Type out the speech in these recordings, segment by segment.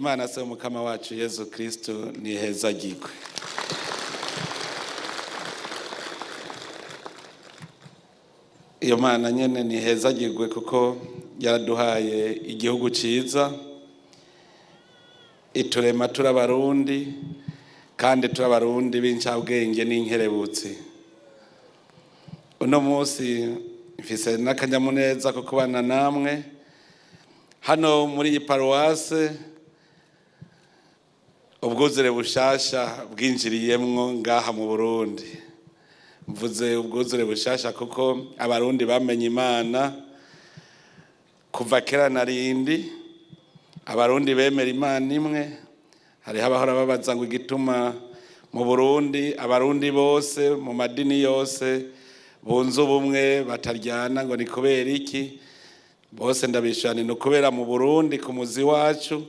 Imana se umukama wacu Yezu Kristo nihezagirwe. Iyo Mana nyene nihezagirwe kuko yaraduhaye igihugu ciza, iturema turabarundi kandi turabarundi b'incabwenge n'inkerebutsi. Uno munsi mfise n'akanyamuneza ko kubana namwe hano muri iyi paruwase. Ubwuzure bushasha bwinjiriyemwo ngaha mu Burundi. Mvuze ubwuzure bushasha kuko abarundi bamenye Imana kuva kera na rindi. Abarundi bemera Imana imwe. Hariho abahora babaza ngo igituma mu Burundi abarundi bose mu madini yose bunze ubumwe bataryana ngo ni kubera iki? Bose ndabishana ni kubera mu Burundi ku muzi wacu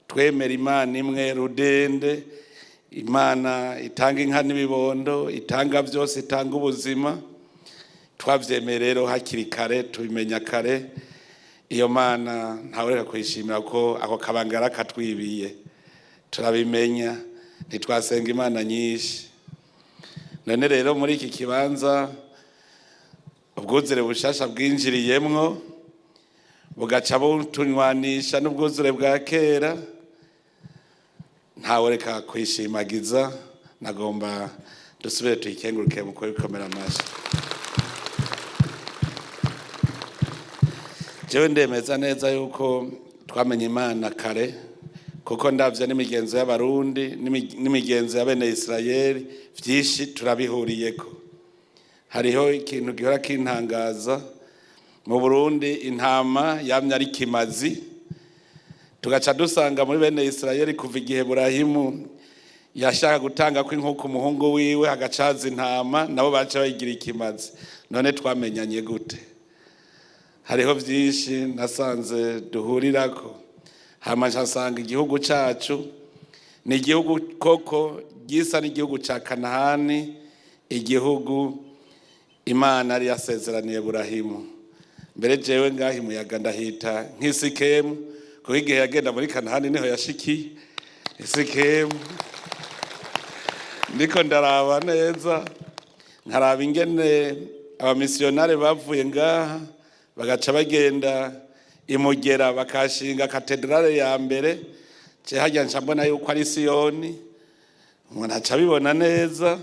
twemera Imana imwe rudende, Imana itanga inka n'ibibondo, itanga byose, itanga ubuzima. Twavyemeye rero hakiri kare, tubimenya kare. Iyo Mana ntawureka kuyishimira ko ako kabangara katwibiye, turabimenya, ntitwasenga Imana nyinshi. None rero muri iki kibanza ubwuzure bushasha bwinjiriyemwo bugaca butunywanisha n'ubwuzure bwa kera, ntawureka kuyishimagiza. Nagomba dusubire tuyikenguruke mu kubikomera amashyi. Jewe ndemeza neza yuko twamenye Imana kare, kuko ndavye n'imigenzo y'abarundi n'imigenzo ya bene Israeli vyinshi turabihuriyeko. Hariho ikintu gihora kintangaza mu Burundi, intama yamye ari kimazi, tugaca dusanga muri bene Israeli kuva igihe Burahimu yashaka gutanga ko inkuku umuhungu wiwe hagacaza intama, nabo baca bayigira ikimazi. None twamenyanye gute? Hariho vyinshi nasanze duhurirako. Hama nsanga igihugu cacu ni igihugu koko gisa n'igihugu ca Kanahani, igihugu Imana yari yasezeraniye Burahimu. Mbere jewe ngaha imuyaga ndahita nk'isikemu, kuko igihe yagenda muri Kanahani niho yashikiye isikemu. Ndiko ndaraba neza, nkaraba ingene abamisiyonare bavuye ngaha bagaca bagenda imugera bakashinga katedrale ya mbere. Ce hajya nca mbona yuko ari Siyoni, umuntu aca abibona neza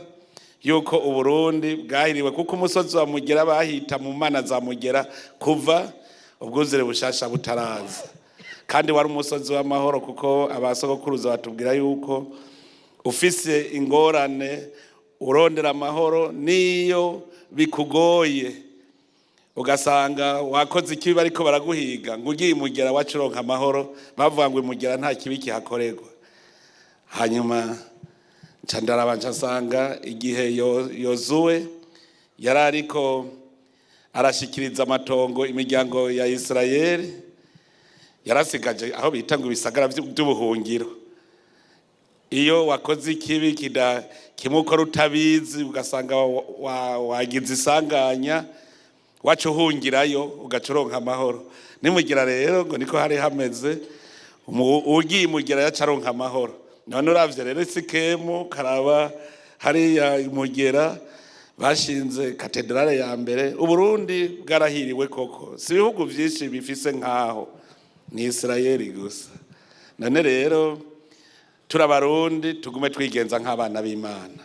yuko Uburundi bwahiriwe, kuko umusozi wa Mugera bahita mu mana za Mugera kuva ubwuzure bushasha butaraza. Kandi wari umusozi w'amahoro, kuko abasogokuruza batubwira yuko ufise ingorane urondera amahoro niyo bikugoye, ugasanga wakoze ikibi ariko baraguhiga ngo ugiye imugera wacuronka amahoro, bavuga ngo imugera nta kibi kihakorerwa. Hanyuma nca ndaraba nca nsanga igihe Yozuwe yari ariko arashikiriza amatongo imiryango ya Israeli, yarasigaje aho bita ngo ibisagara by'ubuhungiro. Iyo wakoze ikibi kimukora utabizi, ugasanga wagize isanganya, wacu uhungirayo ugacuronka amahoro. Nimugira rero ngo niko hari hameze, ugiye imugera yacaronka amahoro. None uravye rero Sikemu karaba hariya imugera bashinze katedrale ya mbere. Uburundi bwarahiriwe koko, si ibihugu vyinshi bifise nkaho, ni Israeli gusa. None rero turabarundi tugume twigenza nk'abana b'Imana.